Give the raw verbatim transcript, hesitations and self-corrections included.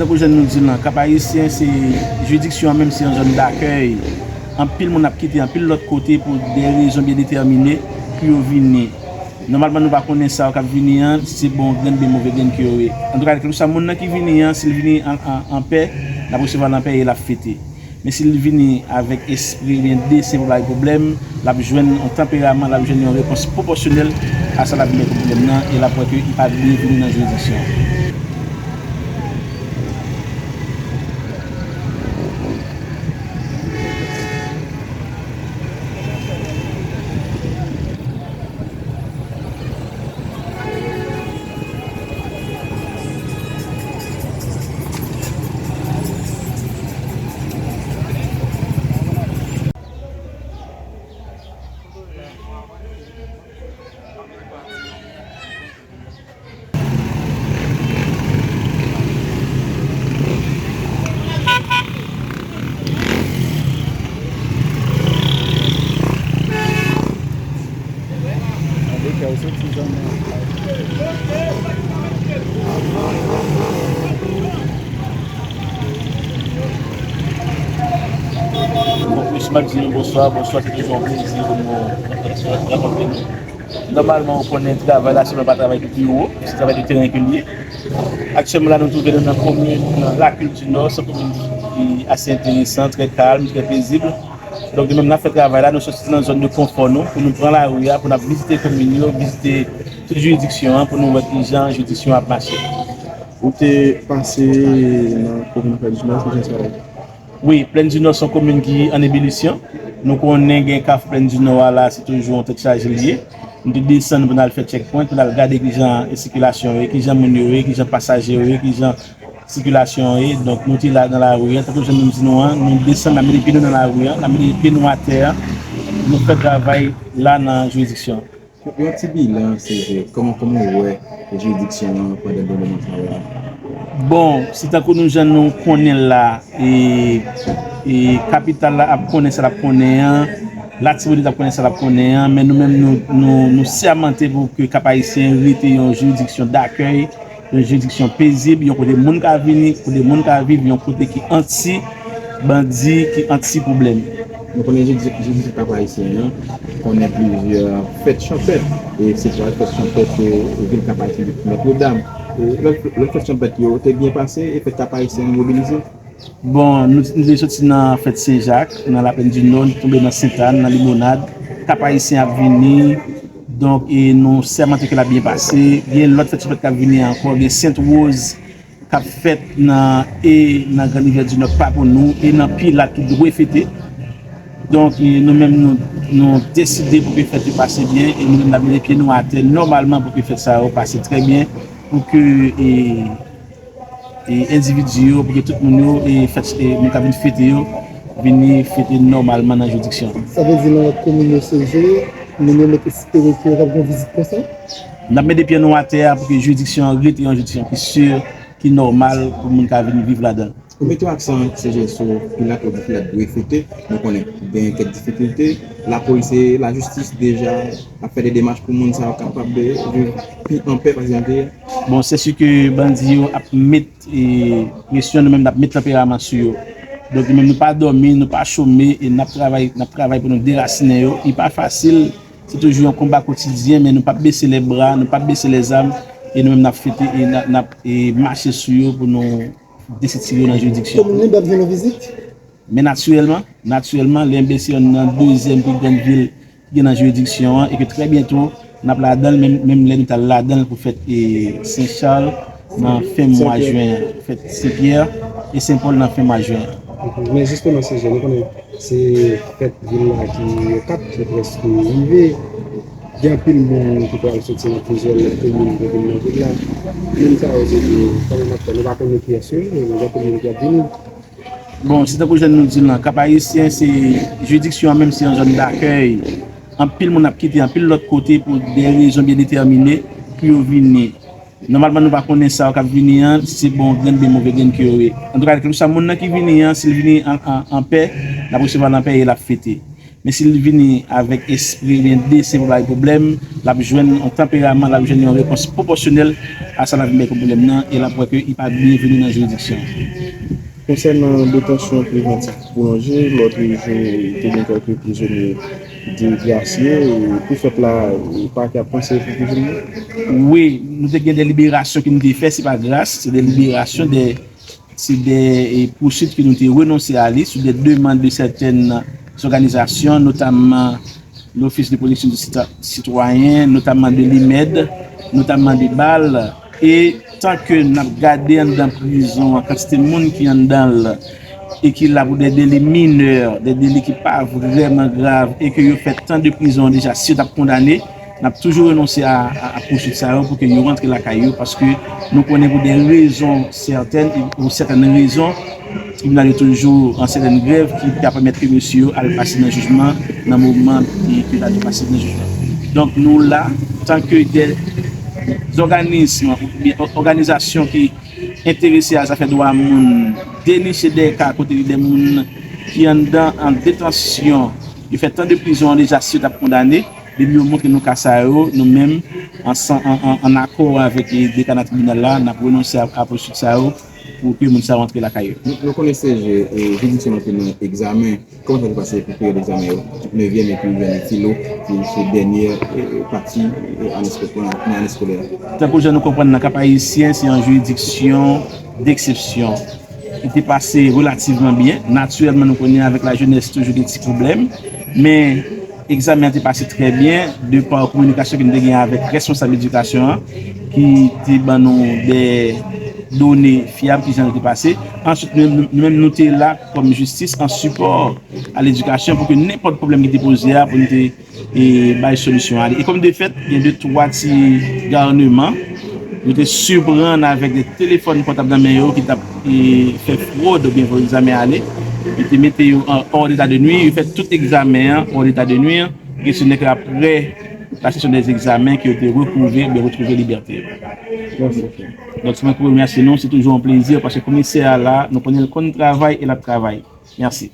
Tankou jan nou di l lan, Kap Ayisyen se jiridiksyon an menm se yon zòn dakèy. Anpil moun ap kite anpil lòt kote pou de rezon byen detèmine pou yo vini. Nòmalman nou pa konnen sa yo k ap vini an, si se bon grenn oubyen move grenn ke yo ye. Antouka, kèlkeswa moun nan ki vini an, si l vini an, an, an pè, n ap resevwa l an pè e l ap fete. Men si l vini avèk espri oubyen desen pou bay pwoblèm, l ap jwenn yon tanperaman, l ap jwenn yon repons pwopòsyonèl a sa l ap vin bay pwoblèm nan, e l ap wè ke li pa byenveni nan jiridiksyon an. Bon, mesye, m ap di nou bonswa. Bonswa, se toujou yon plezi pou nou rankontre nou. Nòmalman, ou konnen travay la, se pa travay de biwo, se travay de teren ke l ye. Aktyèlman la, nou twouve nou nan komin Lakil di Nò, se yon komin ki ase enteresan, trè kalm, trè pezib. Donk, nou menm, n ap fè travay la, nou soti nan zòn de konfò nou, pou nou pran lari a, pou n ap vizite komin yo, vizite tout jiridiksyon an, pou nou wè kijan jiridiksyon an ap mache. Ou te pase nan komin Plèn di Nò, kijan sa ye? Wi, Plèn di Nò se yon komin ki an ebilisyon. Nou konnen gen Kafou Plèn di Nò a la, se toujou yon tèt chaje li ye. Nou te desann pou n al fè checkpoint, pou n al gade kijan sikilasyon yo ye, kijan moun yo ye, kijan pasaje yo ye, kijan sikilasyon an ye. Donk, nou te la nan lari a. Tankou jan nou di nou an, nou desann, n ap mete pye nou nan lari a, n ap mete pye nou atè a. Nou fè travay la nan jiridiksyon an. Yon ti bilan, C G, kòman, kòman w wè jiridiksyon an pandan de moman sa yo a? Bon, se tankou nou jan nou konnen l la, e, e kapital la ap konnen sa l ap konnen an, Latibonit ap konnen sa l ap konnen an, men nou menm nou, nou, nou sèmante pou ke Kap Ayisyen rete yon jiridiksyon dakèy, yon jiridiksyon pezib, yon kote moun ka vini, kote moun ka viv, yon kote ki anti bandi, ki anti pwoblèm. Nou konnen jiridiksyon Kap Ayisyen an konnen plizyè fèt chanpèt, e se twa fèt chanpèt yo vil Kap Ayisyen, Nòtredam. E lòt, lòt fèt chanpèt yo te byen pase, e fèt Kap Ayisyen an mobilize? Bon, nou, nou te soti nan fèt Sen Jak, nan Laplèn di Nò, nou tonbe nan Sentàn, nan Limonad. Kap Ayisyen ap vini, donk, e nou sèmante ke l ap byen pase. Gen lòt fèt chanpèt k ap vini ankò, gen Sent Woz k ap fèt nan, e nan Grann Rivyè di Nò, pa pou nou, e nan Pilat ki dwe fete. Donk, e nou menm, nou, nou deside pou ke fèt yo pase byen, e nou menm, n ap mete pye nou atè nòmalman pou ke fèt sa yo pase trè byen, pou ke, e, e endividi yo, pou ke tout moun yo, e fèt, e moun k ap vin fete yo, vini fete nòmalman nan jiridiksyon an. Sa vle di nan lòt komin yo, C G, moun yo mèt espere ke y ap gen yon vizit konsa? N ap mete pye nou atè a pou ke jiridiksyon an rete yon jiridiksyon ki si, ki nòmal pou moun ka vin viv ladan l. Ou mete aksan, C G, sou Pilat, ou di Pilat dwe fete. Nou konnen gen kèk difikilte. Lapolis e lajistis deja ap fè de demach pou moun sa yo kapab viv pi anpè pase jan te ye. Bon, se si ke bandi yo ap met, e, presyon, nou menm n ap met tanperaman sou yo. Donk, nou menm nou pa dòmi, nou pa chome, e n ap travay, n ap travay pou nou derasinen yo. Li pa fasil, se toujou yon konba kotidyen, men nou p ap bese lè bra, nou p ap bese lè zam, e nou menm n ap fete, e n ap, n ap, e mache sou yo pou nou desitire yo nan jiridiksyon. Komin li p ap jwenn yon vizit? Men natirèlman, natirèlman, Lenbe se yonn nan dezyèm pi grann vil ki gen nan jiridiksyon an, e ke trè byento, n ap ladan l, menm, menm lè nou t al ladan l pou fèt, e, Sen Chal nan fen mwa jen an, fèt Sen Pyè e Sen Pòl nan fen mwa jen an. Mhm. Men jisteman, C G, nou konnen se fèt vil la ki okap, se prèske rive. Gen anpil moun ki pral soti nan plizyè lòt komin pou vin nan vil la. Moun sa yo, se de, kòman n ap fè? Nou pa konnen kiyès yo ye, men gen anpil moun ki ap vini. Bon, se tankou jan nou di l lan, Kap Ayisyen, se jiridiksyon an menm, se yon zòn dakèy. Anpil moun ap kite anpil lòt kote pou de rezon byen detèmine pou yo vini. Nòmalman, nou pa konnen sa yo k ap vini an, si se bon grenn oubyen move grenn ke yo ye. Antouka, kèlkeswa moun nan ki vini an, si l vini an, an, an pè, n ap resevwa l an pè e l ap fete. Men si l vini avèk espri ebyen desen pou bay pwoblèm, l ap jwenn yon tanperaman, l ap jwenn yon repons pwopòsyonèl a sa l ap vin bay kòm pwoblèm nan, e l ap wè ke li pa byenveni nan jiridiksyon an. Konsènan detansyon prevantif pwolonje, lòt jou te gen kèlke prizonye degrasye, e pou fèt la, pakè ap panse pou prizonye? Wi, nou te gen de liberasyon ke nou te fè, se pa gras, se de liberasyon de se de e, pousuit ke nou te renonse a li sou de demann de sètèn òganizasyon, notamman Lofis de Pwoteksyon de Sitwayen, notamman de limed, notamman de bal, e tan ke n ap gade anndan prizon an, kantite moun ki anndan l e ki la pou de deli minè, de deli ki pa vrèman grav, e ke yo fè tan de prizon deja, si yo t ap kondane, n ap toujou renonse a, a, a pousuit sa yo pou ke yo rantre lakay yo, paske nou konnen pou de rezon sètèn, pou sètèn rezon, tribinal yo toujou an sètèn grèv ki ka pèmèt ke mesye yo al pase nan jijman nan moman ki, ki ta dwe pase nan jijman. Donk nou la, tanke de zòganism oubyen òganizasyon ki enterese a zafè dwa moun, deniche de ka kote gen de moun ki anndan an detansyon, yo fè tan de prizon an deja si yo t ap kondane, depi yo montre nou ka sa yo, nou menm, an, an, an, an akò avèk dekana tribinal la, n ap renonse a, a pousuit sa yo pou ke moun sa yo rantre lakay yo. Nou, nou konnen C G, e, jiridiksyon nan te nan egzamen. Kòman sa te pase pou peryòd egzamen yo? Nevyèm epi jwenn filo, ki se dènye, e, pati, e, ane eskolè, nan ane eskolè a. Tankou jan nou konprann nan Kap Ayisyen, se yon jiridiksyon deksepsyon. Li te pase relativman byen. Natirèlman, nou konnen avèk lajenès toujou gen ti pwoblèm. Men, egzamen an te pase trè byen, de pa kominikasyon ke nou te gen avèk responsab edikasyon an, ki te ban nou de done fyab ki jan li te pase. Answit, nou, nou, nou menm, nou te la kòm jistis an sipò a ledikasyon pou ke nenpòt pwoblèm ki te poze a, pou nou te, e, bay solisyon a li. E kòm de fèt, gen de twa ti gouvenman, yo te siprann avèk de telefòn pòtab nan men yo ki t ap, e, fè fwòd oubyen voye egzamen ale. Yo te mete yo an hors d'état de nuire, yo fè tout egzamen an hors d'état de nuire. Kesyon nèk apre la session des examens ke yo te retwouve, ben retwouve libète yo. Donk, se mwen ki remèsye nou, se toujou yon plezi, paske komisè a la, nou konnen l konn travay e l ap travay. Mèsi.